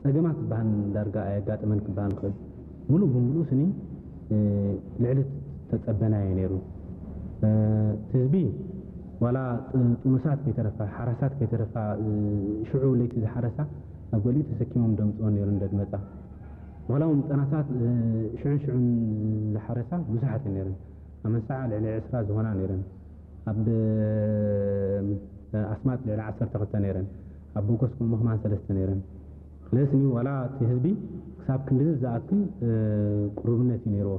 ጸገማት ዝበሃል ዳርጋ ኣየጋጠመን ክበሃል ይኽእል። ሙሉእ ብምሉእ ስኒ ልዕሊ ተጸበናዮ ነይሩ። እቲ ህዝቢ ዋላ ጥኑሳት ከይተረፋ፣ ሓራሳት ከይተረፋ፣ ሽዑ ለይቲ ዝሓረሳ ኣብ ገሊኡ ተሰኪሞም ደምጽኦ ነይሩ እንደድመጻ። ዋላ እውን ጠናሳት ሽዑን ሽዑን ዝሓረሳ ብዙሓት እየን ነይረን። ኣብ መንሳዓ ልዕሊ ዕስራ ዝኾና ነይረን። ኣብ ኣስማጥ ልዕሊ ዓሰርተ ክልተ ነይረን። ኣብ ቦጎስ ኮምቦ ከማን ሰለስተ ነይረን። ስለዚ ዋላ እቲ ህዝቢ ክሳብ ክንድዚ ዝኣክል ቅሩብነት እዩ ነይርዎ።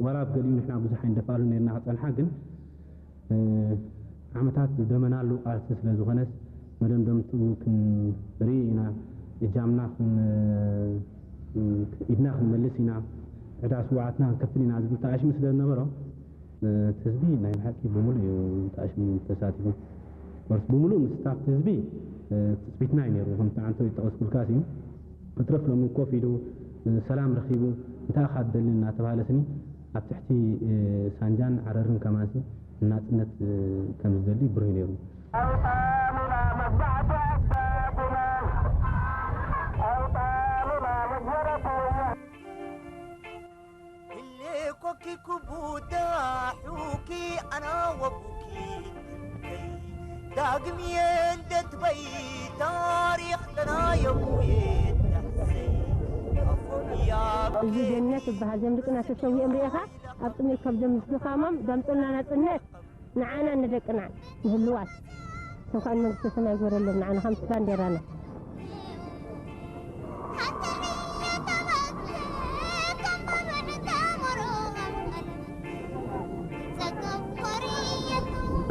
ዋላ ኣብ ገሊኡ ንሕና ብዙሕ ኣይንደፍኣሉ ነይርና ክጸንሓ፣ ግን ዓመታት ዝደመናሉ ቃልሲ ስለ ዝኾነስ መደምደምትኡ ክንርኢ ኢና። እጃምና ኢድና ክንመልስ ኢና። ዕዳ ስውዓትና ክንከፍል ኢና ዝብል ተኣሽሙ ስለ ዝነበሮ እቲ ህዝቢ ናይ ብሓቂ ብምሉእ እዩ ተኣሽሙ ተሳቲፉ። ኮርስ ብምሉእ ምስታፍ ህዝቢ ትጽቢትና እዩ ነይሩ። ከምቲ ዓንቶ ይጠቐስኩልካስ እዩ። ክትረፍ ሎሚ ኮፍ ኢሉ ሰላም ረኺቡ እንታይ ኢኻ ትደሊ እናተባሃለ ስኒ ኣብ ትሕቲ ሳንጃን ዓረርን ከማንሲ ናጽነት ከም ዝደሊ ብሩህ ነይሩ። ህሌኮኪ ክቡዳ ሑኪ ኣና ወቡኪ ዳግም የልደት በይ ታሪኽ ተናየሙ የዳሕሰይ ኣፎንያ እዚ ገነት ዝበሃል ዘምልጥና ተሰዊኦም ርኢኻ ኣብ ጥሜት ከብዶም ምስ ድኻሞም ዘምፅኡልና ናፅነት ንዓና ንደቅና ንህልዋት እንኳን መንግስተ ሰማይ ይግበረሎም ንዓና ከምቲ ባንዴራና።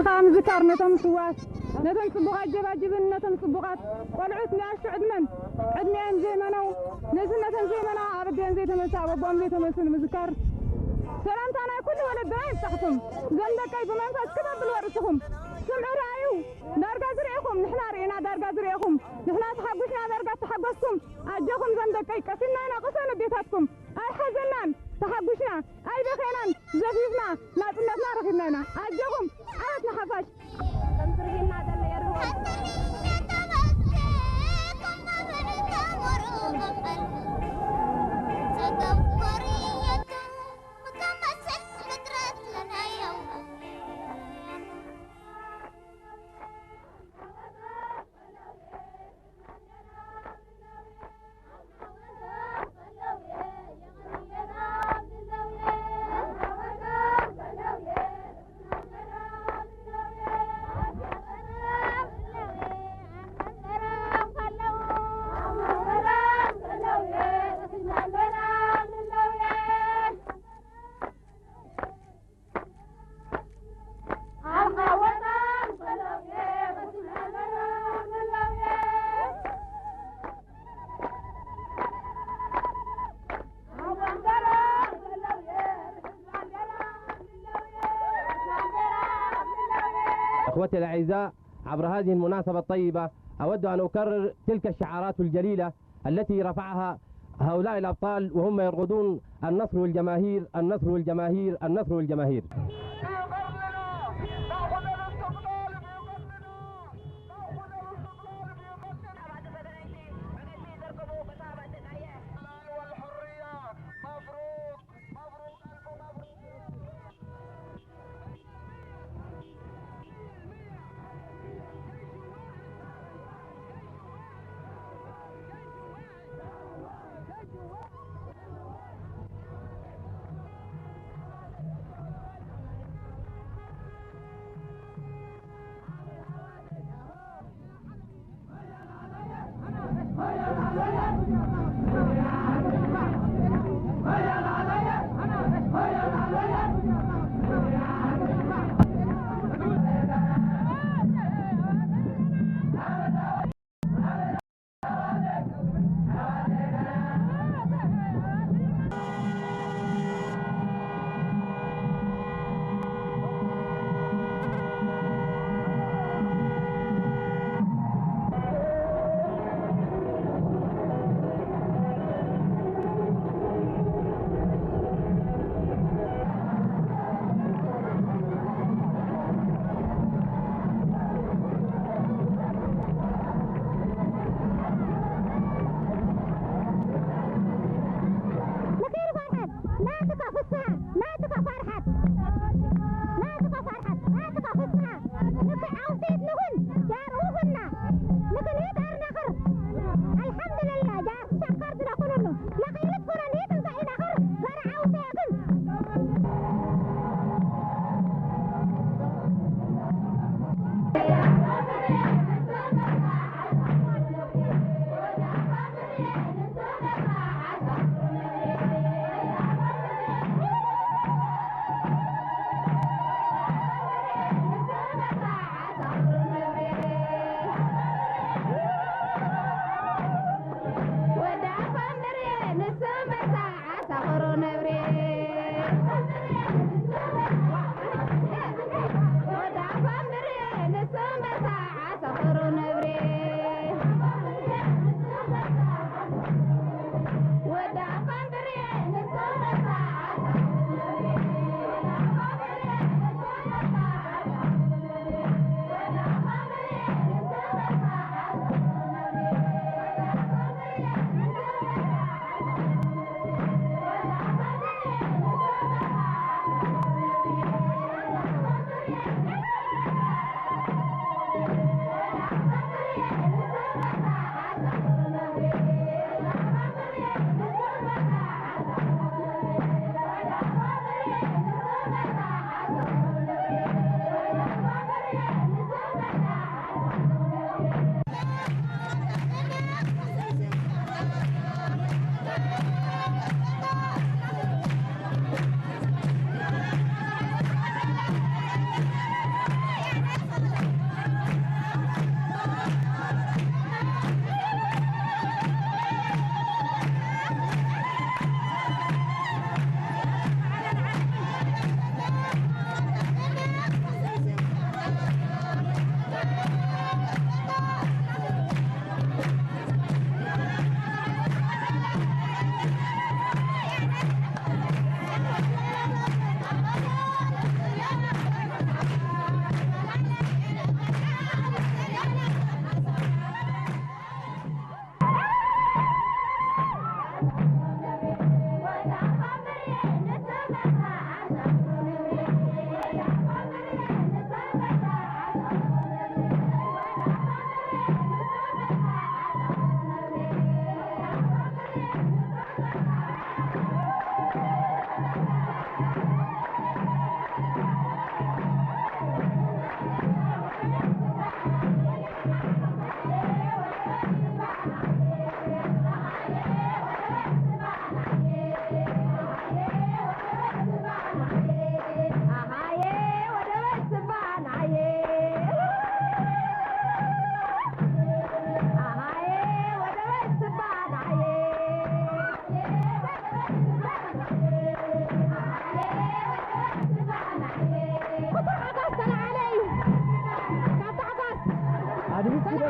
ከዓ ምዝካር ነቶም ስዋት ነቶም ጽቡቓት ጀባጅብን ነቶም ጽቡቓት ቆልዑት ንኣሽቱ ዕድመን ዕድሚኤን ዘይመነው ንእስነተን ዘይመና ኣብ ኣዲኤን ዘይተመልሳ ኣብ ኣቦኦም ዘይተመልሱ ንምዝካር ሰላምታ ናይ ኩሉ ወለድና ይብጻሕኩም። እዞም ደቀይ ብመንፈስ ክብ ኣብልዎ ርእስኹም ስምዑ ረኣዩ ዳርጋ ዝርእኹም ንሕና ርኢና ዳርጋ ዝርእኹም ንሕና ተሓጒስና ዳርጋ ተሓጎስኩም ኣጆኹም እዞም ደቀይ ቀሲንና ኢና ቅሰኑ ኣዴታትኩም ኣይሓዘናን ተሓጒስና ኣይበኸናን ዘፊፍና ናጽነትና ረኺብና ኢና ኣጆኹም ዓወት ንሓፋሽ። إخوتي الأعزاء، عبر هذه المناسبة الطيبة أود أن أكرر تلك الشعارات الجليلة التي رفعها هؤلاء الأبطال وهم يرقدون: النصر والجماهير، النصر والجماهير، النصر والجماهير.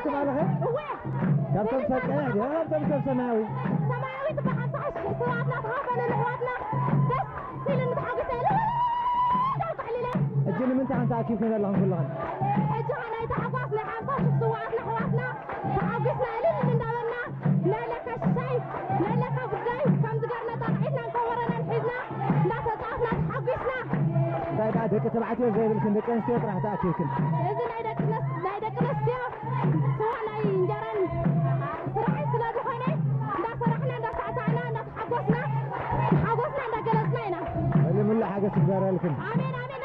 ትማለኸ እወ። ካብቶም ሰብ ቀይሕ ድዩ? ካብቶም ሰብ ሰማያዊ? ሰማያዊ ጽቡቅ ሓምሳ ሽሕ ስውኣትና ተኻፈሉ ንሕዋትና። ደስ ኢሉኒ ተሓጒሰ። እልልልል ተዓልኩ ዕሊለ። ሕጂ ንምንታይ ኣንተ ኣኪብክን ዘለኹም ኩለኽን? ሕጂ ኸኣ ናይ ታሕጓስ ናይ ሓምሳ ሽሕ ስውኣትና ኣሕዋትና ተሓጒስና እልል እንዳበልና፣ ናይ ለካ ሽሻይ፣ ናይ ለካ ጉዳይ ከምዚ ገርና ጣቕዒትና እንከበሮናን ሒዝና እንዳተጻወትና ተሓጒስና። እንታይ ደኣ ደቂ ተባዕትዮ ዘይብልክን ደቂ ኣንስትዮ ጥራሕ ተኣኪብክን? እዚ ናይ ደቂ ኣንስ-፣ ናይ ደቂ ኣንስትዮ ስዋ ናይ እንጀራን ስራሕን ስለ ዝኾነ እንዳሰራሕና እንዳሳዕሳዕና እንዳተሓጎስና ሓጎስና እንዳገለጽና ኢና። ልምሉእ ሓገዝ ይግበረልክን። ኣሜን ኣሜን።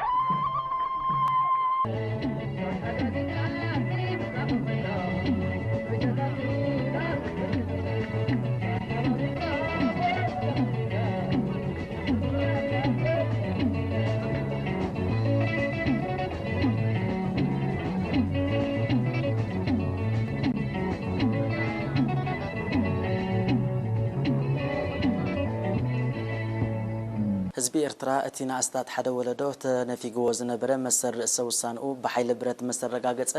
ህዝቢ ኤርትራ እቲ ንኣስታት ሓደ ወለዶ ተነፊግዎ ዝነበረ መሰል ርእሰ ውሳንኡ ብሓይሊ ብረት ምስ ኣረጋገጸ፣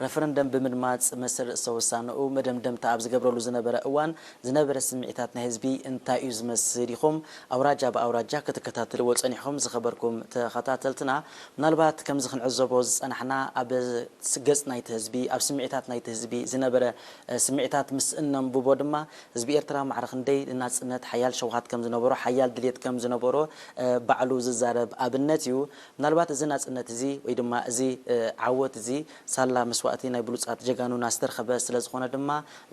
ረፈረንደም ብምድማጽ መሰል ርእሰ ውሳንኡ መደምደምታ ኣብ ዝገብረሉ ዝነበረ እዋን ዝነበረ ስምዒታት ናይ ህዝቢ እንታይ እዩ ዝመስል ኢኹም ኣውራጃ ብኣውራጃ ክትከታተልዎ ጸኒሕኹም ዝኸበርኩም ተኸታተልትና። ምናልባት ከምዚ ክንዕዘቦ ዝጸናሕና ኣብ ስ-፣ ገጽ ናይቲ ህዝቢ፣ ኣብ ስምዒታት ናይቲ ህዝቢ ዝነበረ፣ እ፣ ስምዒታት ምስ እነንብቦ ድማ ህዝቢ ኤርትራ ማዕረ ክንደይ ንናጽነት ሓያል ሸውሃት ከም ዝነበሮ፣ ሓያል ድሌት ከም ዝነበሮ፣ እ፣ ባዕሉ ዝዛረብ ኣብነት እዩ። ምናልባት እዚ ናጽነት እዚ ወይ ድማ እዚ፣ እ፣ ዓወት እዚ ሳላ መስዋእቲ ናይ ብሉጻት ጀጋኑና ዝተረኸበ ስለ ዝኾነ ድማ፣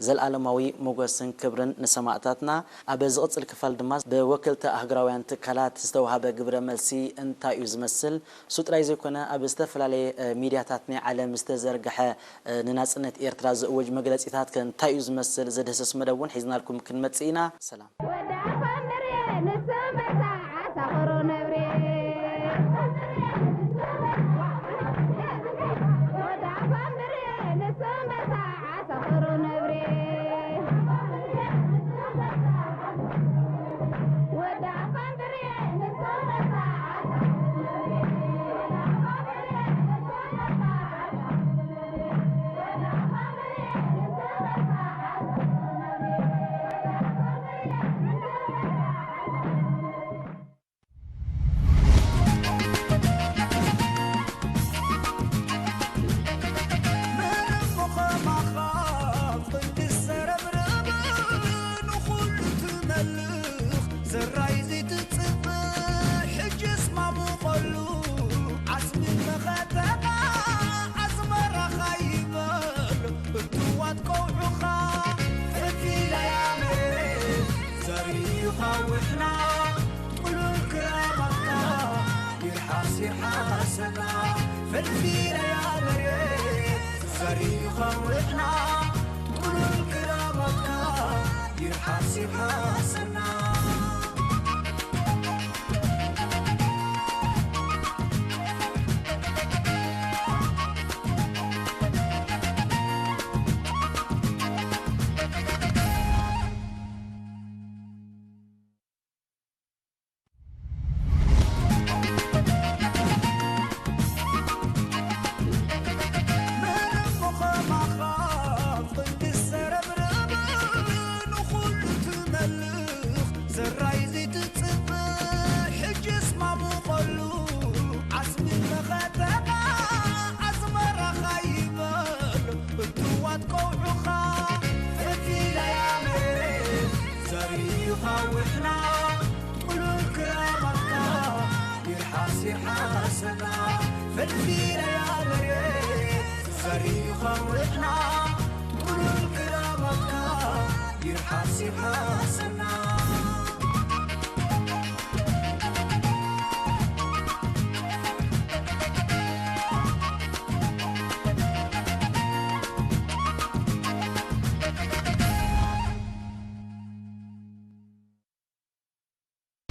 ዘልኣለማዊ ሞገስን ክብርን ንሰማእታትና። ኣብ ዝቕጽል ክፋል ድማ ብወከልቲ ኣህጉራውያን ትካላት ዝተውሃበ ግብረ መልሲ እንታይ እዩ ዝመስል? እሱ ጥራይ ዘይኮነ፣ ኣብ ዝተፈላለየ፣ እ፣ ሚድያታት ናይ ዓለም ዝተዘርግሐ፣ እ፣ ንናጽነት ኤርትራ ዝእውጅ መግለጺታት ከ እንታይ እዩ ዝመስል? ዝድህስስ መደብ እውን ሒዝናልኩም ክንመጽእ ኢና። ሰላም። ወዲ ኣፋንድርየ ንስመሳ ዓሳኸሮ ነብርየ። ወዲ ኣፋንድርየ ንስመሳ ዓሳኸሮ ነብርየ። ወዲ ኣፋንድርየ ንስመሳ ዓሳኸሮ ነብርየ። ዘራይ ዘይትጽብእ ሕጅስ ማሙቐሉ ዓስቢ መኸተኻ ኣስመራኻ ይበል እትዋት ቀውዑኻ ፈፊለያ መሬት ዘሪኻ ውሕና ጥሉል ክራማትካ ይርሓስ ይርሓሰና ፈፊለያ መሬት ዘሪኻ ውሕና ጥሉል ክራማትካ ይርሓስ ይርሓሰና። ዘራይ ዘይትጽብእ ሕጅስ ማሙቐሉ ዓስቢ መኸተኻ ኣስመራኻ ይበል እትዋት ቀውዑኻ ፈፊለያ መሬት ዘሪኻ ውሕና ጥሉል ክራማትካ ይርሓስ ይርሓሰና ፈፊለያ መሬት ዘሪኻ ውሕና ጥሉል ክራማትካ ይርሓስ ይርሓሰና።